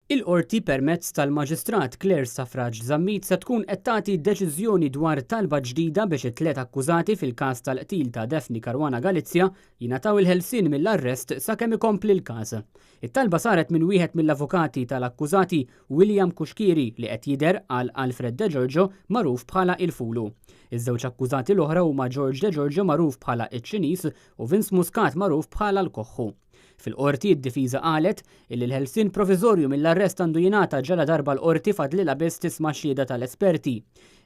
Il-Qorti permezz tal-Maġistrat Claire Stafrace Zammit se tkun qed tagħti deċiżjoni dwar talba ġdida biex it-tliet akkużati fil-każ tal-qtil ta' Daphne Caruana Galizia jingħataw il-ħelsien mill-arrest sakemm ikompli l-każ. It-talba saret minn wieħed mill-avukati tal-akkużati William Cuschieri li qed jidher għal Alfred De Giorgio magħruf bħala Il-Fulu. Iż-żewġ akkużati l-oħra huma George De Giorgio magħruf bħala Iċ-Ċiniż u Vince Muscat magħruf bħala l-Koħħu. Fil-qorti d-difiża qalet illi l-ħelsien proviżorju mill-arrest għandu jingħata ġala darba l-qorti fadlilha biss tisma' xhieda tal-esperti.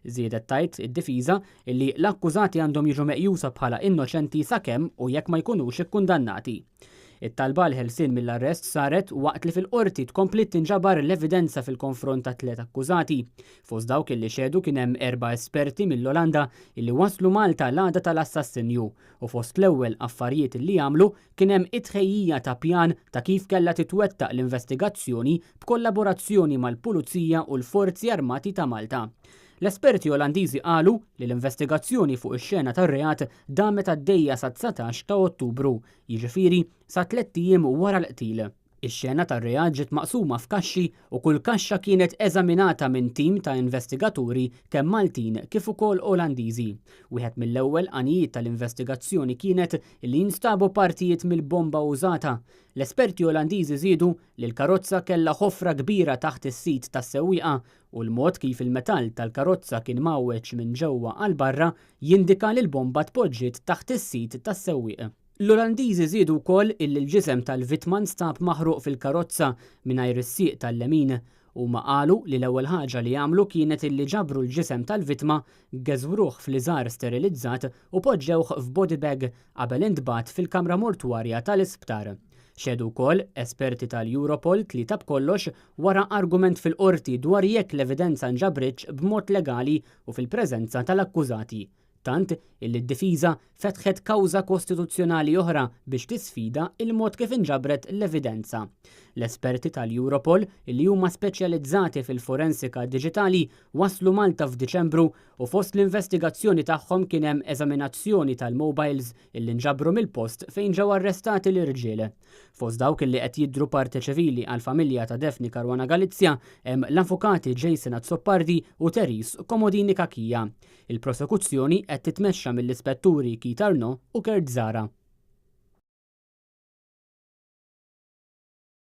Żiedet tgħid id-difiża illi l-akkużati għandhom jiġu meqjusa bħala innoċenti sakemm u jekk ma jkunux ikkundannati. It-talba għall-ħelsien mill-arrest saret waqt li fil-qorti tkompliet tinġabar l-evidenza fil-konfront tat-tliet akkużati. Fost dawk illi xehdu kien hemm erba' esperti mill-Olanda illi waslu Malta l-għada tal-assassinju u fost l-ewwel affarijiet illi għamlu kien hemm it-tħejjija ta' pjan ta' kif kellha titwettaq l-investigazzjoni b'kollaborazzjoni mal-Pulizija u l-Forzi Armati ta' Malta. L-esperti Olandiżi qalu li l-investigazzjoni fuq ix-xena tar-reat damet għaddejja sat-19 ta' Ottubru, jiġifieri sa tlett ijiem wara l-qtil. Ix-xena tar-reat ġiet maqsuma f'kaxxi u kull kaxxa kienet eżaminata minn tim ta' investigaturi kemm Maltin kif ukoll Olandiżi. Wieħed mill-ewwel għanijiet tal-investigazzjoni kienet li jinstabu partijiet mill-bomba użata. L-esperti Olandiżi żiedu li l-karozza kellha ħofra kbira taħt is-sit tas-sewwieqa u l-mod kif il-metall tal-karozza kien mgħawweġ minn ġewwa għal barra jindika li l-bomba tpoġġiet taħt is-sit tas-sewwieq. L-Olandiżi żiedu wkoll illi l-ġisem tal-vittma nstab maħruq fil-karozza mingħajr is-sieq tal-lemin. Huma qalu li l-ewwel ħaġa li għamlu kienet illi ġabru l-ġisem tal-vittma, geżwruh f'liżar sterilizzat u poġġewh f'body bag qabel intbagħat fil-kamra mortwarja tal-isptar. Xehdu wkoll esperti tal-Europol tlieta b'kollox wara argument fil-Qorti dwar jekk l-evidenza nġabritx b'mod legali u fil-preżenza tal-akkużati. Tant illi d-difiża fetħet kawża kostituzzjonali oħra biex tisfida il-mod kif inġabret l-evidenza. L-esperti tal-Europol, illi huma speċjalizzati fil-forensika diġitali, waslu Malta f'Diċembru u fost l-investigazzjoni tagħhom kien hemm eżaminazzjoni tal-mobiles illi nġabru mill-post fejn ġew arrestati l-irġiel. Fost dawk illi qed jidhru parte ċivili għall-familja ta' Daphne Caruana Galizia hemm l-avukati Jason Azzopardi u Therese Comodini Cachia. Il-prosekuzzjoni qed titmexxa mill-Ispetturi Keith Arnaud u Kurt Zahra.